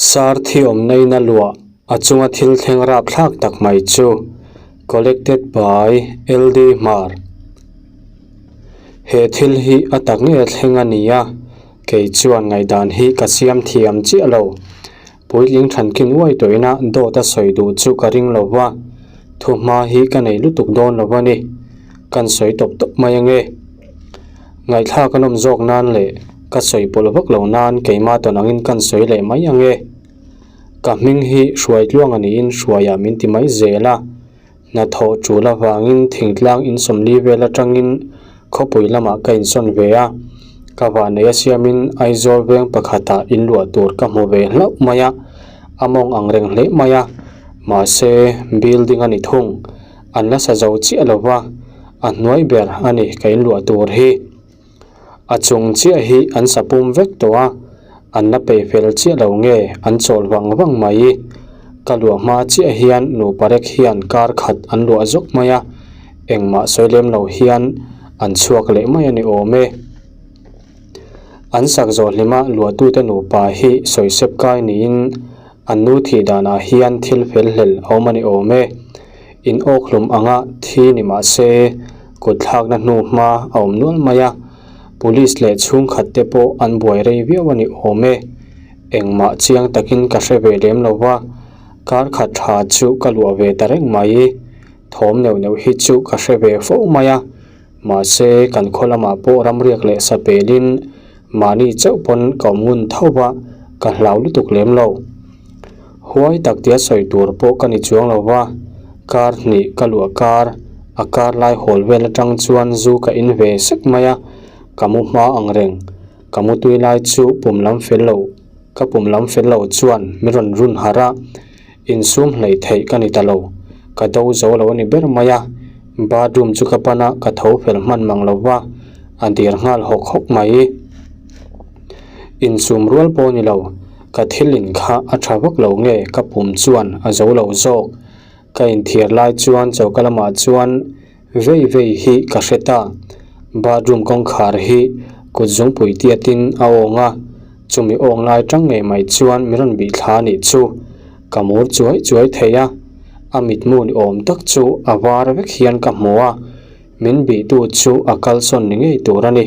Sar thi awmna in a luah a chunga thil thleng rapthlak tak mai chu Collected by LD Hmar. He thil hi a tak ngei a thleng a ni a, kei chuan ngaihdan hi ka siam thiam chiah lo. Puitling thankin uai tawhina dawt a sawi duh chu ka ring lo va, thuhma hi ka nei lutuk dawn lo a ni. Kan sawi tawp tawp mai ange. Ngaihthlak a nawm zawk nan leh ka sawi pawlh vak lo nan keimah tawn angin kan sawi leh mai ange. Ka hming hi Hruaitluang a niin Hruaiah min ti mai zel a. Hnathawh tul avangin thingtlang insawmli vel atangin khawpui lamah ka insawn ve a, ka vahneih a siamin Aizawl veng pakhatah inluah tur ka hmu ve hlauh mai a, a mawng ang reng hle mai a, mahse building a ni thung, an la sa zo chiah lo va, a hnuai ber a ni ka inluah tur hi. A chung chiah hi an sa pum vek tawh a, an la peih fel chiah lo nge an chawl vang vang mai. Ka luah hma chiah hian nupa rek hian kar khat an luah zawk mai a, engmah sawi lem lo hian an chhuak leh mai a ni awm e. An sak zawh hlima luahtute nupa hi sawisep kai niin An nu thih danah hian thil fel hlel a awm a ni awm e. In awkhlum anga thi ni mah se, kut thlakna hnu hma a awm nual mai a. Police leh chhungkhat te pawh an buai rei viau a ni awm e. Engmah chiang takin ka hre ve lem lo va, kar khat tha chu ka luah ve ta reng mai. Thawm neuh neuh hi chu ka hre ve fo mai a. Mahse, kan khaw lamah pawh ramriak leh sapelin Mahni chauh pawn ka awm ngun tho va, ka hlau lutuk lem lo. Huai tak tia sawi tur pawh ka ni chuang lo va, kar hnih ka luah kar, a kar lai hawl vel atang chuan zu ka in ve sek mai a, ka mu hma ang reng. Ka mu tui lai chu pum lam fel lo, ka pum lam fel lo chuan min rawn run harh a, insum hleih theih ka ni ta lo. Ka do zo lo a ni ber mai a, bathroom chu ka pan a, ka tho fel hman mang lo va, a dir nghal hawk hawk mai. Insum rual pawh ni lo, ka thil in kha a tha vak lo nge ka pum chuan a zo lo zawk. Ka inthiar lai chuan choka lamah chuan Vei vei hi ka hre ta. Bathroom kawngkhar hi kut zungpui tiatin a awng a, chumi awng lai tang ngei mai chuan min rawn bih thla anih chu. Ka mur chuai chuai thei a, a mitmu ni awm tak chu a var vek hian ka hmu a, min bihtu chu a kalsawn ni ngei tur a ni,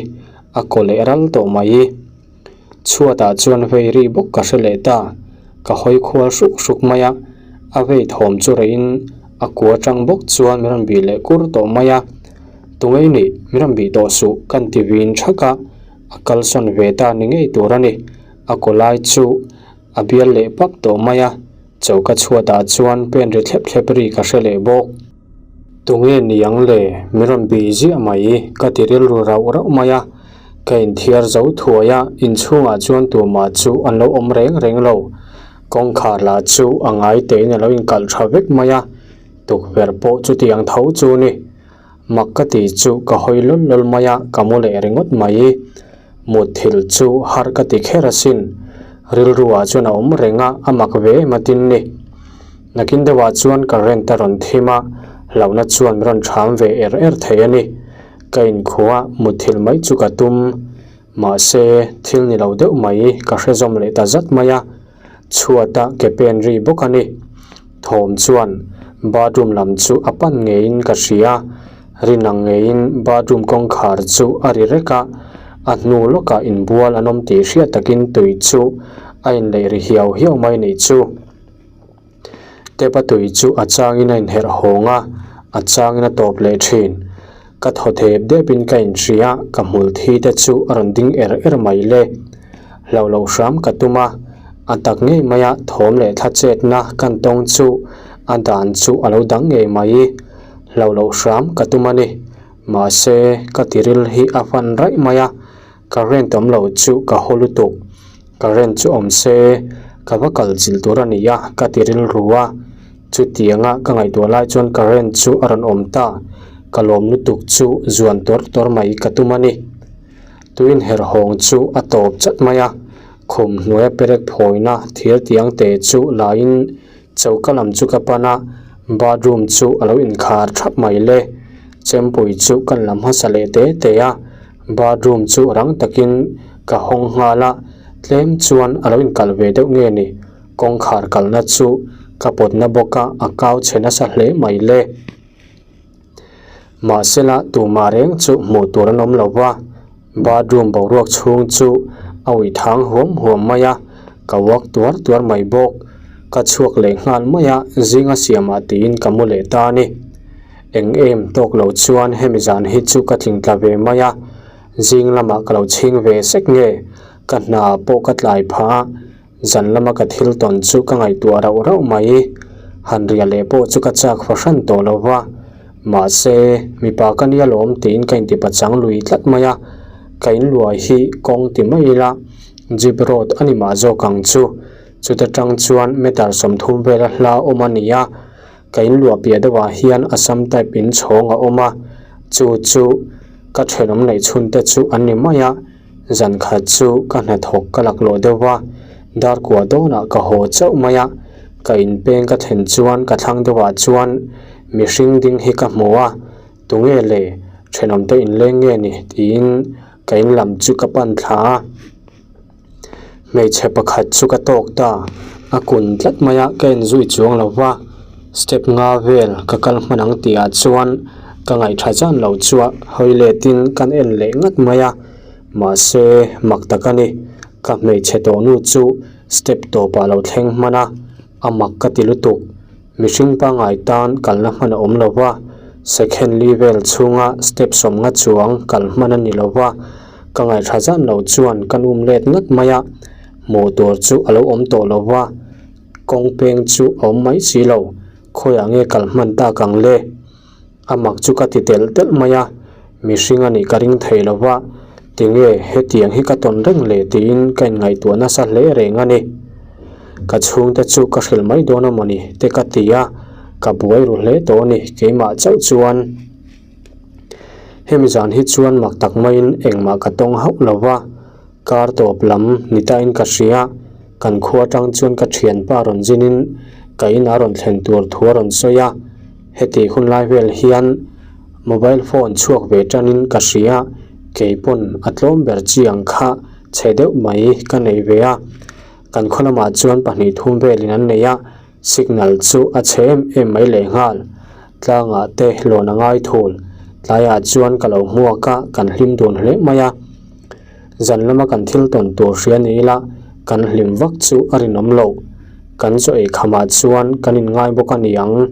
a kaw leh ral tawh mai. Chhuatah chuan vei ri bawk ka hre leh ta, ka hawi khual hruk hruk mai a, a vei thawm chu reihin a kua tang bawk chuan min rawn bih leh kur tawh mai a, Tungei nih min rawn bih tawh suh kan ti vin thak a, a kalsawn ve ta ni ngei tur a ni, a kaw lai chu a bial leh pap tawh mai a, choka chhuatah chuan pen ri thlep thlep ri ka hre leh bawk. Tunge niang le min rawn bih ziah mai ka ti rilru rauh rauh mai a. Ka inthiar zo thuai a, inchhungah chuan tumah chu an lo awm reng reng lo. Kawngkhar lah chu a ngai tein a lo inkalh tha vek mai a, tukverh pawh chutiang tho chu ni. Mak ka tih chu ka hawi lawl lawl mai a, ka mu leh ringawt mai. Mutthilh chu har ka ti kher asin. Rilruah chuan a awm reng a, a mak ve em atin ni. Nakin deuhah chuan current a rawn thim a, hlauhna chuan min rawn ṭham ve er er thei a ni. Ka inkhua mutthilh mai chu ka tum, mahse thil ni lo deuh mai ka hre zawm leh ta zat mai a, chhuata ke pen ri bawk a ni. Thawm chuan bathroom lam chu a pan ngeiin ka hria, rin ang ngeiin bathroom kawngkhar chu a ri rek a, a hnu lawkah inbual an awm tih hriat takin tui chu a inleih ri hiau hiau mai nih chu. Tap a tui chu a changin a inherh hawng a, a changin a tawp leh thin. Ka thaw thep depin ka inhria, ka hmul thi te chu a rawn ding er er mai le. Hlauh loh hram ka tum a, a tak ngei maia thawm leh thla chetna kan tawng chu a dan chu a lo dang ngei mai. Hlauh loh hram ka tum a ni. Mahse, ka tiril hi a fan raih mai a. Current awm lo chu ka haw lutuk, current chu awm se ka va kal chilh tur a ni a ka ti rilru a, chutianga ka ngaihtuah lai chuan current chu a rawn awm ta, ka lawm lutuk chu zuan tawr tawr mai ka tum a ni. Tuin herhawng chu a tawp chat mai a, khum hnuaia perek phawina thir tiang te chu laiin Choka lam chu ka pan a, bathroom chu a lo inkhar thap mai le. Chempui chu kan la hmasa leh te te a, bathroom chu rang takin ka hawng nghal a, tlem chuan a lo inkalh ve deuh nge ni. Kawngkhar kalna chu ka pawtna bawk a, a kau chhe nasa hle mai le. Mahsela tumah reng chu hmuh tur an awm lo va, bathroom boruak chhung chu a uih thang huam huam mai a, ka uak tuar tuar mai bawk. Ka chhuak leh nghal mai a, zinga siamah tiin ka mu leh ta a ni. Eng em tawk lo chuan hemi zan hi chu ka tling tla ve mai a, zing lamah ka lo chhing ve sek nge, ka hna pawh ka tlai phah a, Zan lama ka thil tawn chu ka ngaihtuah rauh rauh mai. Han riah leh pawh chu ka chak fahran tawh lo va. Mahse, mipa ka nia lawm tiin ka intipachang lui tlat mai a. Ka inluai hi kawng ti mai ila, jeep road a ni mah zawk ang chu. Chuta tang chuan meter 30 vela hla awm a ni a. Ka inluah piah deuhah hian Assam type inchhawng a awm a, chu chu ka thenawm neih chhunte chu an ni mai a. Zan khat chu ka hnathawk ka laklawh deuh va, dar kua dawnah ka haw chauh mai a, ka inpeng ka thlen chuan ka thlang deuhah chuan mihring ding hi ka hmu a, tunge le, thenawmte inleng nge ni tiin ka in lam chu ka pan thla a. Hmeichhe pakhat chu ka tawk ta, a kun tlat mai a, ka enzui chuang lo va, step nga vel ka kal hman ang tihah chuan ka ngaihṭha zan lo chu a hawi letin kan en leh ngat mai a, mahse mak tak a ni, ka hmeichhe tawh nu chu step tawpah lo thleng hman a, a mak ka ti lutuk. Mihring pangngai tan kalna hman a awm lo va, second li vel chhunga step 50 chuang kal hman a ni lo va, ka ngaihthla zan lo chuan ka num let ngat mai a, hmuh tur chu a lo awm tawh lo va, kawng peng chu a awm mai si lo, khawiah nge kal hman tak ang le? A mak chu ka ti telh telh mai a, mihring a nih ka ring thei lo va, tinge hetiang hi ka tawn reng le tiin ka inngaihtuah nasa hle reng a ni. Ka chhungte chu ka hrilh mai dawn a mawni te ka ti a, ka buai ru hle tawh a ni keimah chauh chuan. Hemi zan hi chuan mak tak maiin engmah ka tawng hauh lo va, Kar tawp lam ni tain ka hria, kan khua atang chuan ka thianpa rawn zinin ka inah rawn thlen tur thu a rawn sawi a, heti hun lai vel hian mobile phone chhuak ve tanin ka hria, kei pawn a tlawm ber chi ang kha chhe deuh mai ka nei ve a, kan khaw lamah chuan pahnih thum velin an nei a, signal chu a chhe em em mai lehnghal, tlangah te lawn a ngai thul, tlaiah chuan ka lo hmuak a, kan hlim dun hle mai a. Zan lama kan thil tawn tur hria ni ila kan hlim vak chu a rinawm loh. Kan chaw ei khamah chuan kan inngai bawk a ni ang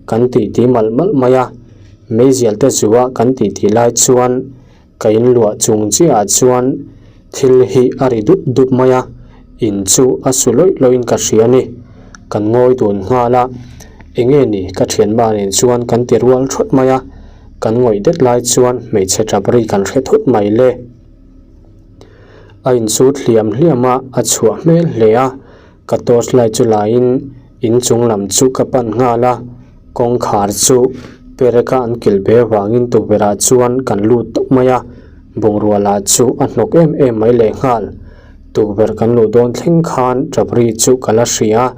kan titi malh malh mai a. Meizial te zua kan titi lai chuan ka inluah chung chiahah chuan thil hi a ri dup dup mai a, in chu a su lawih lawhin ka hria a ni. Kan ngawi dun nghal a, enge ni ka thianpa nen chuan kan ti rual thawt mai a. Kan ngawih det lai chuan hmeichhe tap ri kan hre thut mai le. A insut hliam hliam a, a chhuah hmel hle a, ka torch light chu laiin inchung lam chu ka pan nghal a, kawngkhar chu pereka an kilh ve avangin tukverhah chuan kan lut tawp mai a, bungrua lah chu a hnawk em em mai lehnghal. Tukverh kan luh dawn thleng khan tap ri chu ka la hria a,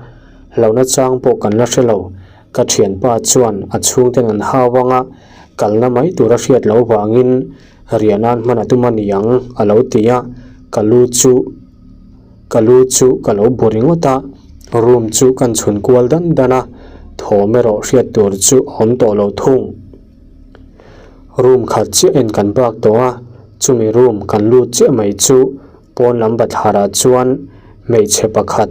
hlauhna chang pawh kan la hre lo. Ka thianpa chuan a chhungten an hau ang a, kalna mai tur a hriat loh vangin riah nan hman a tum a ni ang a lo ti a, ka lu chu ka lu chu ka lo bu ringawt a, room chu kan chhun kual dan dan a, thawm erawh hriat tur chu a awm tawh lo thung. Room khat chiah en kan bak tawh a, chumi room kan lut chiah mai chu Pawn lam bathlarah chuan hmeichhe pakhat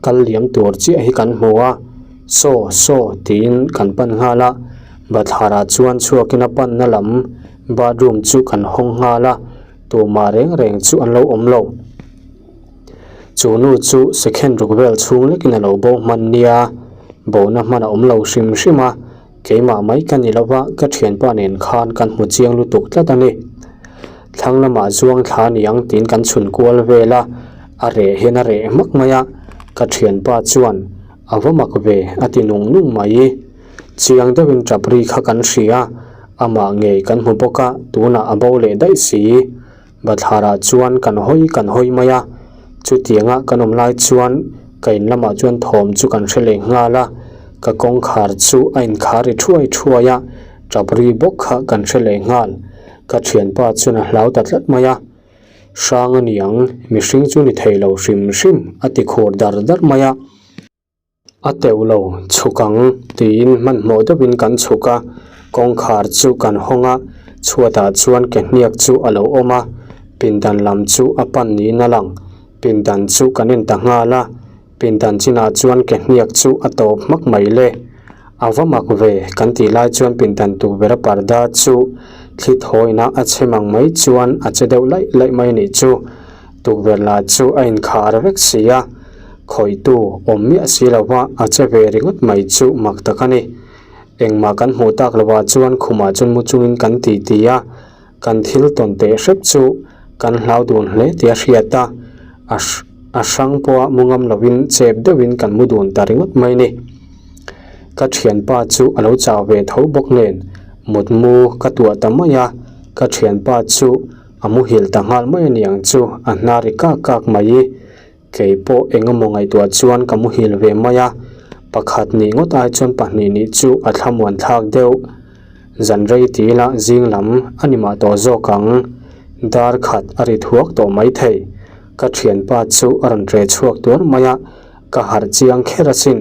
kal liam tur chiah hi kan hmu a, Saw, saw tiin kan pan nghal a, bathlarah chuan chhuakin a panna lam bathroom chu kan hawng nghal a, tumah reng reng chu an lo awm lo. Chu nu chu second ruk vel chhung lekin a lo bo hman nia, bona hman a awm lo hrim hrim a, Keimah mai ka ni lova, ka thianpa nen khan kan hmu chiang lutuk tlat a ni. Thlang lamah zuang thla ni ang tiin kan chhun kual vel a, a reh hian a reh hmak mai a, ka thianpa chuan a va mak ve a ti nung nung mai. Chiang deuhin tap ri kha kan hria, amah ngei kan hmu bawk a, tunah a bo leh daih si. Bathlarah chuan kan hawi kan hawi mai a, chutianga kan awm lai chuan ka in lamah chuan thawm chu kan hre leh nghal a, ka kawngkhar chu a inkhar ri thuai thuai a, tap ri bawk kha kan hre leh nghal. Ka thianpa chuan a hlau ta tlat mai a, Hrang a ni ang, mihring chu ni thei lo hrim hrim a ti khur dar dar mai a. A teuh lo, chhuk ang, tiin hmanhmawh deuhin kan chhuk a, kawngkhar chu kan hawng a, chhuatah chuan ke hniak chu a lo awm a, pindan lam chu a pan niin a lang. Pindan chu kan en ta nghal a, pindan chinah chuan ke hniak chu a tawp hmak mai le. A va mak ve, kan tih lai chuan pindan tukverh a parda chu thli thawina a chhe mang mai chuan a che deuh laih laih mai a nih chu. Tukverh lah chu a inkhar vek si a, khawihtu awm miah si lova a che ve ringawt mai chu mak tak a ni. Engmah kan hmuh tak lovah chuan khumah chuan mu chungin kan ti ti a, kan thil tawn teh hrep chu kan hlau dun hle tih a hriat a, a a hrang pawha mu ngam lovin chep deuhin kan mu dun ta ringawt mai ni. Ka thianpa chu a lo chau ve tho bawk nen mutmu ka tuah ta mai a, ka thianpa chu A muhil ta nghal mai a niang chu a hnar ri kak kak mai i, kei pawh eng emaw ngaihtuah chuan ka muhil ve mai a, pakhat nih ngawt ai chuan pahnih nih chu a thlamuan thlak deuh. Zan rei ti ila zing lam a ni mah tawh zawk ang, dar khat a ri thuak tawh mai thei. Ka thianpa chu a rawn ṭe chhuak tuar mai a, ka harh chiang kher asin,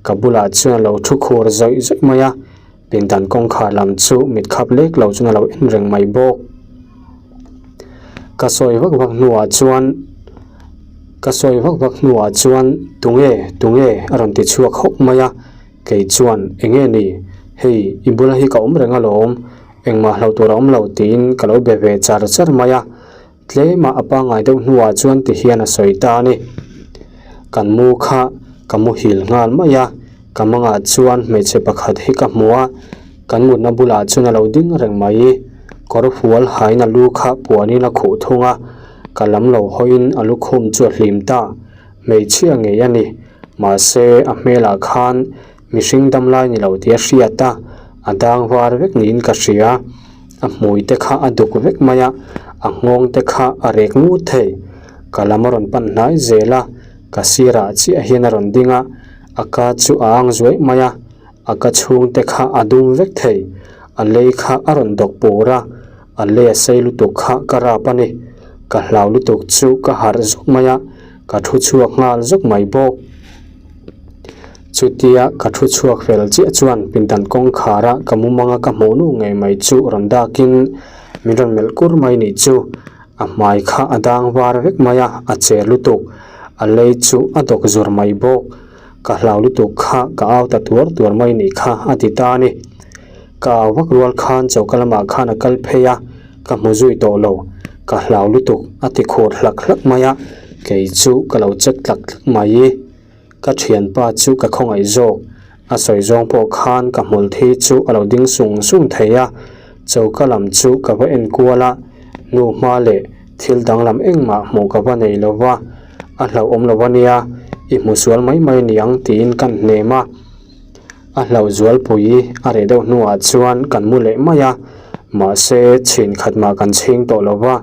ka bulah chuan a lo thu khur zawih zawih mai a. Pindan kawngkhar lam chu mit khap lek lo chuan a lo en reng mai bawk. Ka sawi vak vak hnuah chuan ka sawi vak vak hnuah chuan tunge tunge a rawn ti chhuak hawk mai a, kei chuan enge ni hei i bula hi ka awm reng alawm engmah hlo tur a awm lo tiin ka lo be ve char char mai a. Tlemah a pangngai deuh hnuah chuan ti hian a sawi ta a ni. Kan mu kha ka muhil nghal mai a, ka mangah chuan hmeichhe pakhat hi ka hmu a, kan mutna bulah chuan a lo ding reng mai. Kawr fual hain a lu kha puanin a khuh thung a, ka lam lo hawiin a lukhum chu a hlim ta. Hmeichhia ngei a ni, mahse a hmelah khan Mihring dam lai ni lo tih a hriat a, a dang var vek niin ka hria. A hmui te kha a duk vek mai a, a nghawng te kha a rek ngut thei. Ka lam a rawn pan hnai zel a, ka sirah chiah hian a rawn ding a, a ka chu a ang zuaih mai a, a ka chhung te kha a dum vek thei. A lei kha a rawn dawk pur a, a lei a sei lutuk kha ka rap a ni. Ka hlau lutuk chu ka harh zuk mai a, ka thu chhuak nghal zuk mai bawk. Chutia ka thu chhuak fel chiah chuan pindan kawngkhara ka mumanga ka hmuh nu ngei mai chu rawn dakin min rawn melh kur mai nih chu. A hmai kha a dang var vek mai a, a che lutuk. A lei chu a dawk zur mai bawk. Ka hlau lutuk kha ka au ta tuar tuar mai nih kha a ti ta a ni. Ka au vak rual khan choka lamah khan a kal phei a, ka hmu zui tawh lo. Ka hlau lutuk a ti khur hlak hlak mai a, kei chu ka lo check tlak tlak mai. Ka thianpa chu ka khawngaih zawk. A sawi zawng pawh khan ka hmul thi chu a lo ding sung sung thei a, choka lam chu ka va en kual a, nu hma leh thil danglam engmah hmuh ka va nei lo va, a hlauhawm lo ania, i hmu sual mai mai niang tiin kan hnem a. A hlauh zualpui a reh deuh hnuah chuan kan mu leh mai a, mahse chhin khat mah kan chhing tawh lo va.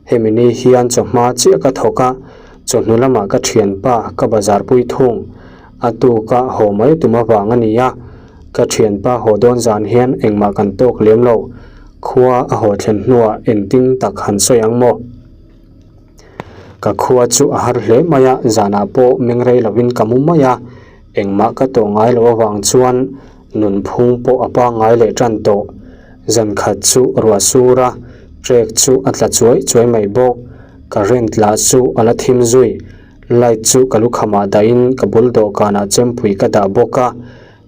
Hemi ni hian chawhma chiah ka thawk a, chawhnu lamah ka thianpa ka bazar pui thung. A tuka haw mai tum avang a ni a, ka thianpa haw dawn zan hian engmah kan tawk lem lo. Khua a haw thlen hnuah engtin tak han sawi ang maw? Ka khua chu a har hle mai a, zanah pawh mengrei lovin ka mu mai a, engmah ka tawh ngai loh avang chuan Nunphung pawh a pangngai leh tan tawh. Zan khat chu ruah sur a, trek chu a tla chuai chuai mai bawk. Current lah chu a la thim zui. Light chu ka lukhamah dahin ka bul dawhkanah chempui ka dah bawk a,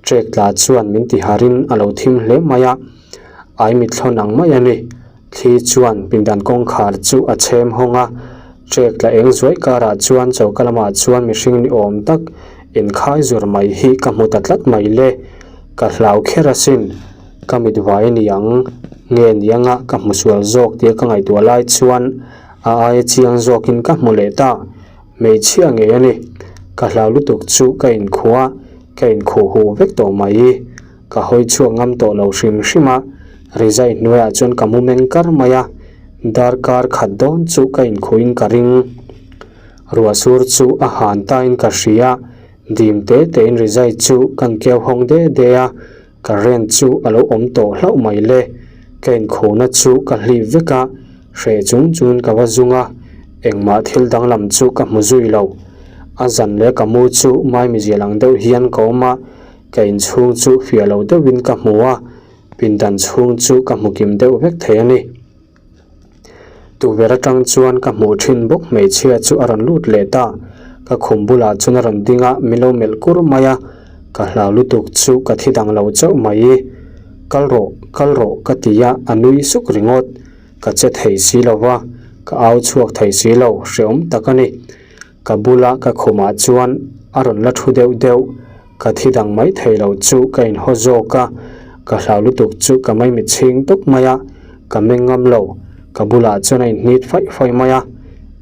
trek tla chuan min ti harin a lo thim hle mai a. Ai mithlawn ang mai a ni. Thli chuan pindan kawngkhar chu a chhem hawng a, trek tla eng zuai karah chuan choka lamah chuan mihring ni awm tak inkhai zur mai hi ka hmu ta tlat mai le. Ka hlau kher asin, ka mit vai ni ang nge ni anga ka hmu sual zawk tia ka ngaihtuah lai chuan a aia chiang zawkin ka hmu leh ta. Hmeichhia ngei a ni. Ka hlau lutuk chu ka inkhuh a, ka inkhuh huh vek tawh mai. Ka hawi chhuak ngam tawh lo hrim hrim a, rizai hnuaiah chuan ka mu meng kar mai a, darkar khat dawn chu ka inkhuhin ka ring. Ruah sur chu a han tain ka hria, dim te tein rizai chu kan keu hawng de de a, current chu a lo awm tawh hlauh mai le. Ka inkhuhna chu ka hlip vek a, hreh chung chungin ka va zung a, engmah thil danglam chu ka hmu zui lo. A zan leh ka mu chu maimizial ang deuh hian ka awm a, ka inchhung chu fiah lo deuhin ka hmu a, pindan chhung chu ka hmu kim deuh vek thei a ni. Tukverh atang chuan ka hmuh thin bawk hmeichhia chu a rawn lut leh ta, ka khum bulah chuan a rawn ding a, min lo melh kur mai a, ka hlau lutuk chu ka thi dang lo chauh mai. Kal rawh, kal rawh ka ti a, a nui suk ringawt. Ka che thei si lo va, ka au chhuak thei si lo, hreawm tak a ni. Ka bula ka khumah chuan a rawn la thu deuh deuh, ka thi dang mai thei lo chu ka inhaw zawk a, ka hlau lutuk chu ka maimit chhing tawp mai a, ka meng ngam lo, ka bulah chuan a inhnit faih faih mai a,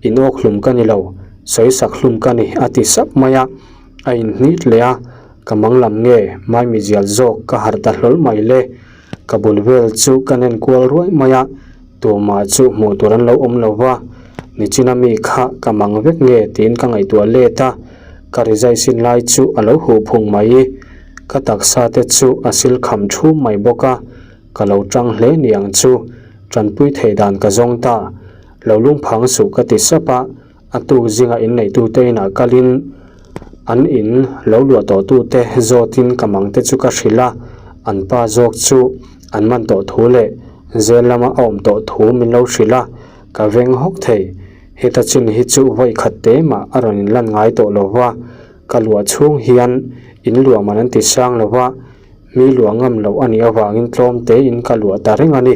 in awk hlum ka ni lo, sawi sak hlum ka ni a ti sap mai a, a inhnit leh a, ka mang lam nge maimizial zawk ka harh ta hlawl mai le. Ka bul vel chu ka nen kual ruai mai a, tumah chu hmuh tur an lo awm lo va, nichina mi kha ka mang vek nge tiin ka ngaihtuah let a, ka rizai sin lai chu a lo huh phung mai. Ka taksa te chu a sil kham thum mai bawk a, ka lo tang hle niang chu, tanpui thei dan ka zawng ta. Lo lungphang suh ka ti sap a. A tuk zinga inneitute inah kalin an in lo luah tawhtute zawtin ka mang te chu ka hrilh a, an pa zawk chu an man tawh thu leh zel lama a awm tawh thu min lo hrilh a, ka veng hawk thei. Heta chin hi chu vawi khat te mah a rawn inlan ngai tawh lo va, ka luah chhung hian in luah man an ti sang lo va, mi luah ngam loh a nih avangin tlawm tein ka luah ta reng a ni.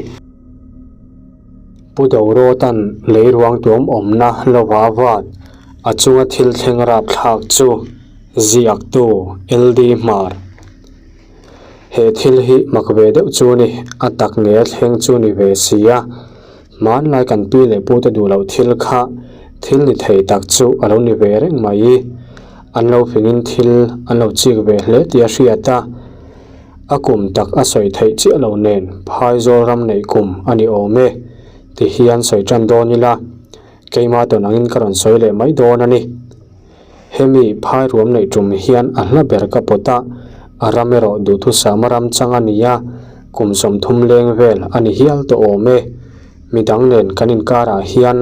Pu Dorawtan lei ruang tuam awmna lova vat a chunga thil thleng rapthlak chu ziaktu LD Hmar. He thil hi mak ve deuh chu ni, a tak nge a thleng chu ni ve si a, hmanlai kan pi leh pute duh loh thil kha thil ni thei tak chu a lo ni ve reng mai. An lo fingin thil an lo chik ve hle tih a hriat a. A kum tak a sawi theih chiah lo nen Phaizawl ram neih kum a ni awm e ti hian sawi tan dawn ila, keima tawn angin ka rawn sawi leh mai dawn a ni. Hemi phai ruam neih tum hian a hla ber ka pawt a, a ram erawh duhthusama ram chang a ni a, kum 30 leng vel a ni hial tawh awm e. Midang nen kan inkarah hian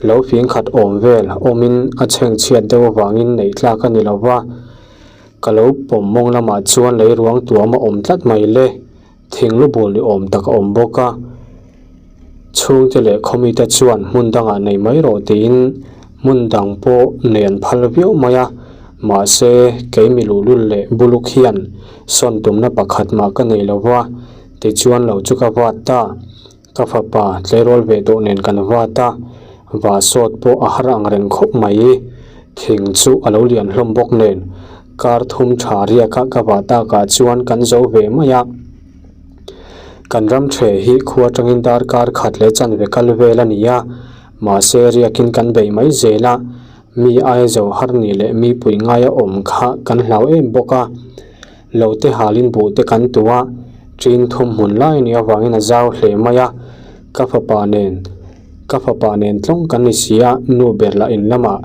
lo fing khat awm vel awmin a chhengchhiat deuh avangin neih tlak a ni lo va, Ka lo pawm mawng lamah chuan lei ruang tuam a awm tlat mai le, thing lu bul ni awm tak a awm bawk a. Chhungte leh khawmite chuan hmun dangah nei mai rawh tiin hmun dang pawh nei an phal viau mai a, mahse kei mi luhlul leh buluk hian sawn tumna pakhat mah ka nei lo va, tichuan lo chu ka vat ta. Ka fapa tleirawl ve tawh nen kan vat a, vah sawt pawh a har ang reng khawp mai. Thing chu a lo lian hlawm bawk nen kar thum tha riaka ka vah takah chuan kan zo ve mai a. Kan ram the hi khua atangin darkar khat leh chanve kal vel a ni a, mahse riakin kan bei mai zel a, mi aia zo har ni leh mi pui ngaia awm kha kan hlau em bawk a. Lo te halin buh te kan tu a, ṭin thum hmun lai a nih avangin a zau hle mai a, ka fapa nen ka fapa nen tlawng kan ni si a, nu ber lah in lamah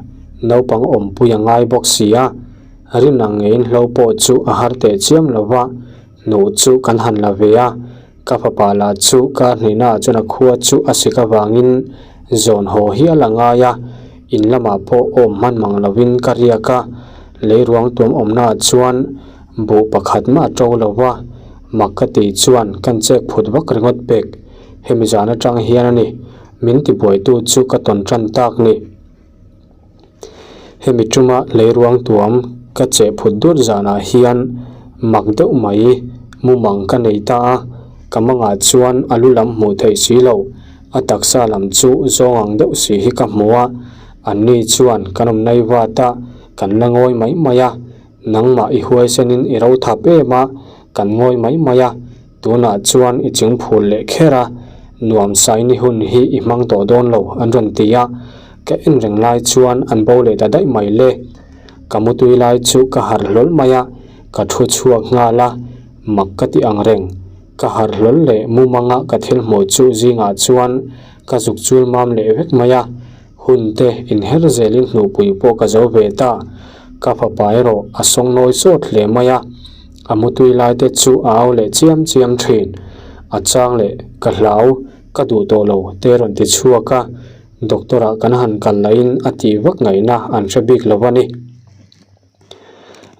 naupang awmpui a ngai bawk si a, rin ang ngeiin hlo pawh chu a har teh chiam lo va, hnuh chu kan han la ve a, ka fapa lah chu kar hnihnaah chuan a khua chu a sik avangin zawn haw hial a ngai a, in lamah pawh awm hman mang lovin ka riak a, lei ruang tuam awmnaah chuan buh pakhat mah a to lo va, mak ka tih chuan kan chek phut vak ringawt pek, hemi zan atang hian a ni, min tibuaitu chu ka tawn tan tak ni. Hemi tuma lei ruang tuam ka cheh phut dut zanah hian mak deuh mai mumang ka nei ta a, ka mangah chuan a lu lam hmuh theih si lo, a taksa lam chu zawng ang deuh si hi ka hmu a, anni chuan kan awm nai vat a, kan la ngawi mai mai a, nangmah i huaisenin i ro thap em a, kan ngawi mai mai a. Tunah chuan i ching phul leh kher a, nuam saini hun hi i hmang tawh dawn lo an rawn ti a, ka en reng lai chuan an bo leh ta daih mai le. Ka mutui lai chu ka harh hlawl mai a, ka thu chhuak nghal a, mak ka ti ang reng. Ka harh hlawl leh mumanga ka thil hmuh chu zingah chuan ka zuk chul mam leh vek mai a, hun te inher zelin hnuhpui pawh ka zo ve ta. Ka fapa erawh a sawngnawi sawt hle mai a. A mutui lai te chu a au leh chiam chiam thin. A chang leh ka hlau, ka duh tawh lo te rawn ti chhuak a, doctor ah kan han kal lahin a tih vak ngaihna an hre bik lo a ni.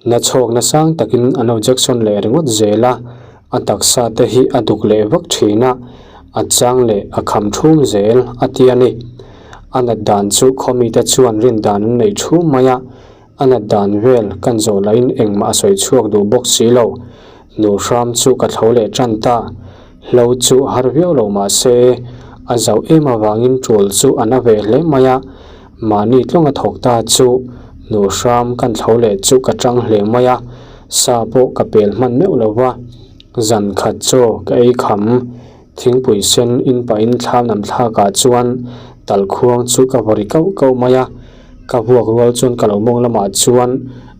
Na chhawkna sang takin an lo jection leh ringawt zel a, a taksa te hi a duk leh vak thin a, a chang leh a kham thum zel a ti a ni. A nat dan chu khawmite chuan rin dan an nei thum mai a, A nat dan vel kan zawh lahin engmah a sawi chhuak duh bawk si lo. Nu hram chu ka thlo leh tan ta. Hlo chu har viau lo mah se, a zauh em avangin tul chu a na ve hle mai a. Mahni tlawnga thawk ta chu nu hram kan thlo leh chu ka tang hle mai a, sa pawh ka pel hman meuh lo va. Zan khat chaw ka ei kham. Thingpui sen in pahin thlam lam thlakah chuan talkhuang chu ka vaw ri kauh kauh mai a, ka vuak rual chuan ka lo mawng lamah chuan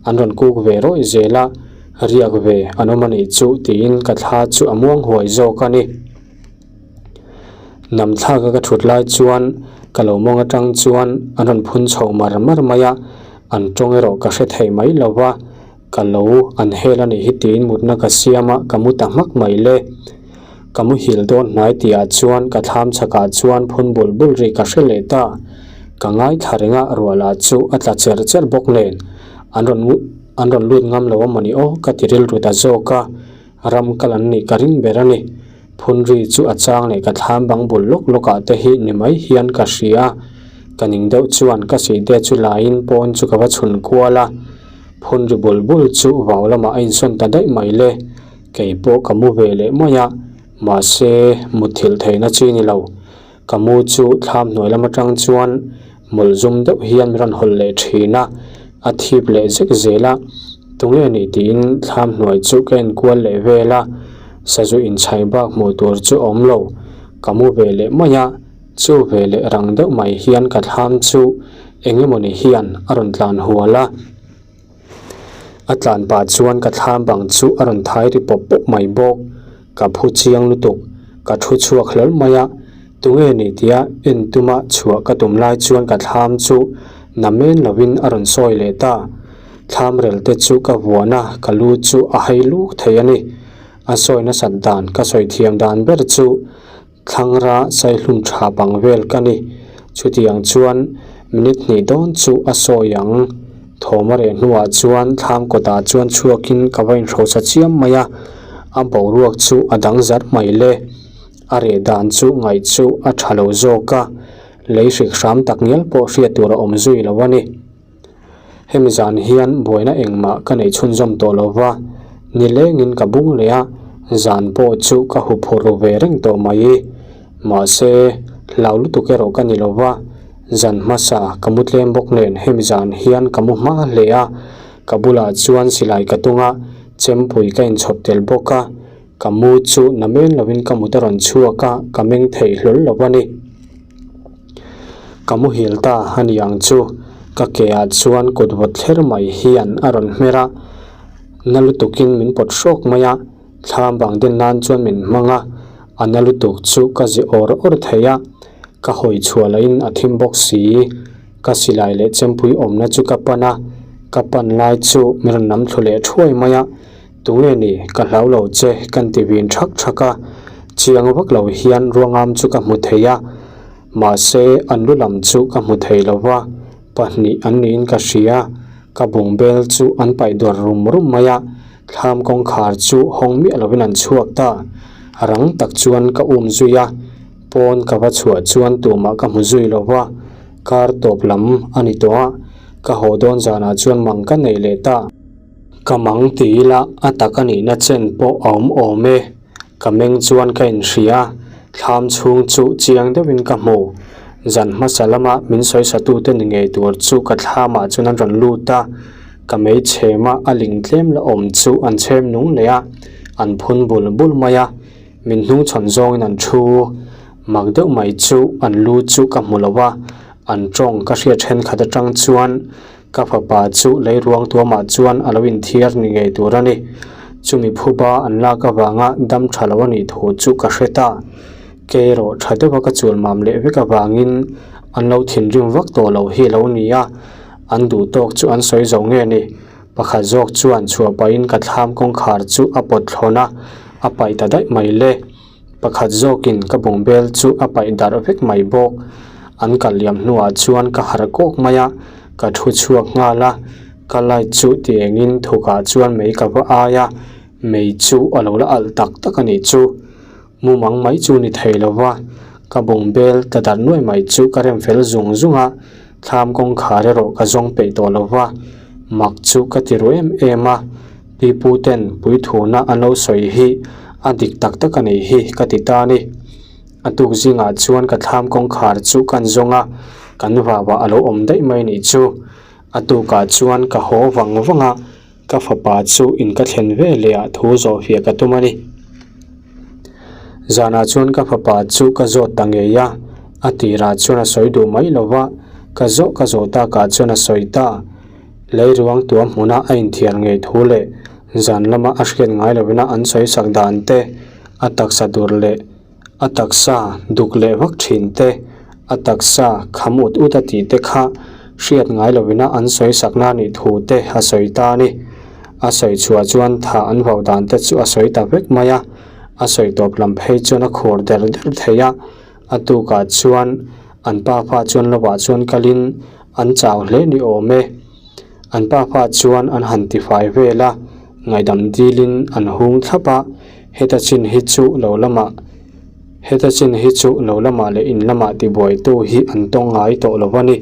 an rawn kuk ve rawih zel a, riak ve an awm a nih chu tiin ka thla chu a muang huai zawk a ni. Nam thlaka ka thut lai chuan ka lo mawng atang chuan an rawn phun chho mar mar mai a, an tawng erawh ka hre thei mai lo va. Ka lo an hel a nih hi tiin mutna ka siam a, ka mu ta hmak mai le. Ka muhil dawn hnai tihah chuan ka thlam chhakah chuan phun bul bul ri ka hre leh ta. Ka ngaithla reng a, ruah lah chu a tla cher cher bawk nen. An rawn an rawn lut ngam lo a mawni aw ka ti rilru ta zawk a, ram kal an nih ka ring ber a ni. Phun ri chu a chang leh ka thlam bang bul lawk lawkah te hi ni mai hian ka hria. Ka ning deuh chuan ka sihte chu laiin pawn chu ka va chhun kual a. Phun ri bul bul chu vau lamah a insawn ta daih mai le, kei pawh ka mu ve leh mai a, mahse mutthilh theihna chi ni lo. Ka mu chu thlam hnuai lam atang chuan hmul zum deuh hian min rawn hawlh leh thin a, a thip leh zek zel a, tunge ni tiin thlam hnuai chu ka enkual leh vel a, sazu inchhai bak hmuh tur chu a awm lo, ka mu ve leh mai a. Chu ve leh rang deuh mai hian ka thlam chu eng emawni hian a rawn tlan hual a. A tlan pah chuan ka thlam bang chu a rawn thai ri pawp pawp mai bawk. Ka phu chiang lutuk, ka thu chhuak hlawl mai a. Tunge ni tia en tuma chhuah ka tum lai chuan ka thlam chu na men lovin a rawn sawi leh ta. Thlam rel te chu ka vuan a, ka lu chu a hai luk thei a ni. A sawi nasat dan ka sawi thiam dan ber chu Thlangra saihlum tha bang vel ka ni. Chutiang chuan minute hnih dawn chu a sawi ang. Thawm a reh hnuah chuan thlam kawtah chuan chhuakin ka va inhrosa chiam mai a, a boruak chu a dang zarh mai le. A reh dan chu ngaih chu a tha lo zawk a, lei hrik hram tak ngial pawh hriat tur a awm zui lo a ni. Hemi zan hian buaina engmah ka neih chhunzawm tawh lo va, nilengin ka bung leh a, zan pawh chu ka huphurh ru ve reng tawh mai. Mahse, hlau lutuk erawh ka ni lo va, zan hmasa ka mu tlem bawk nen hemi zan hian ka mu hma hle a, ka bulah chuan silai ka tung a, chempui ka inchhawp tel bawk a, ka mu chu na men lovin ka mut a rawn chhuak a, ka meng thei hlawl lo a ni. Ka muhil ta a ni ang chu, ka ke ah chuan kut vawt thler mai hian a rawn hmer a, na lutukin min pawt hrawk mai a, thlam vang den nan chuan min hmang a, a na lutuk chu ka zi awr awr thei a, ka hawi chhuah lahin a thim bawk si, ka silai leh chempui awmna chu ka pan a, ka pan lai chu min rawn nam thlu leh thuai mai a. Tunge ni, ka hlau lo che kan ti vin thak thak a, chiang vak lo hian ruangam chu ka hmu thei a, mahse an lu lam chu ka hmu thei lo va, pahnih an niin ka hria, ka bungbel chu an paih dawr rum rum mai a, thlam kawngkhar chu hawng miah lovin an chhuak ta, rang tak chuan ka um zui a, pawn ka va chhuah chuan tumah ka hmu zui lo va, kar tawp lam a ni tawh a, ka haw dawn zanah chuan mang ka nei leh ta. Ka mang ti ila a tak a nihna chen pawh a awm awm e. Ka meng chuan ka inhria, thlam chhung chu chiang deuhin ka hmu. Zan hmasa lama min sawisatute ni ngei tur chu ka thlamah chuan an rawn lut a, ka mei chhema a ling tlem la awm chu an chhem nung leh a, an phun bul bul mai a, min hnungchhawn zawngin an thu. Mak deuh mai chu an lu chu ka hmu lo a, an tawng ka hriat thenkhat atang chuan Ka fapa chu lei ruang tuamah chuan a lo inthiar ni ngei tur a ni. Chumi phuba an lak avanga dam tha lo a nih thu chu ka hre ta. Kei erawh tha deuha ka chul mam leh vek avangin an lo thinrim vak tawh lo hi a lo ni a, an duh tawk chu an sawi zo nge ni. Pakhat zawk chuan chhuah pahin ka thlam kawngkhar chu a pawt thlawn a, a paih ta daih mai le. Pakhat zawkin ka bungbel chu a paih darh vek mai bawk. An kal liam hnuah chuan ka harh kawk mai a, ka thu chhuak nghal a. Ka light chu ti engin thukah chuan mei ka va ai a, mei chu a lo la alh tak tak a nih chu. Mumang mai chu ni thei lo va, ka bungbel ta darh nuai mai chu ka rem fel zung zung a, thlam kawngkhar erawh ka zawng peih tawh lo va, mak chu ka ti ru em em a, pipu ten puithuna an lo sawi hi a dik tak tak a nih hi ka ti ta a ni. A tuk zingah chuan ka thlam kawngkhar chu kan zawng a, kan vauah a lo awm daih mai nih chu. A tukah chuan ka haw vang vang a. Ka fapa chu in ka thlen ve leh ah thu zawh fiah ka tum a ni. Zanah chuan ka fapa chu ka zawt ta ngei a, a tirah chuan a sawi duh mai lo va, ka zawh ka zawh takah chuan a sawi ta. Lei ruang tuam hmuna a inthiar ngei thu leh zan lama a hriat ngai lovina an sawi sak dan te, a taksa dur leh A taksa duk leh vak thin te, a taksa kham ut ut a tih te kha hriat ngai lovina an sawi sakna nih thu te a sawi ta a ni. A sawi chhuah chuan tha an vau dan te chu a sawi ta vek mai a, a sawi tawp lam phei chuan a khur der der thei a. A tukah chuan an pa fa chuan lovah chuan kalin an chau hle ni awm e. An pa fa chuan an han tifai vel a, ngaihdam dilin an hung thlap a, heta chin hi chu lo lamah heta chin hi chu lo lamah leh in lamah tibuaitu hi an tawng ngai tawh lo a ni.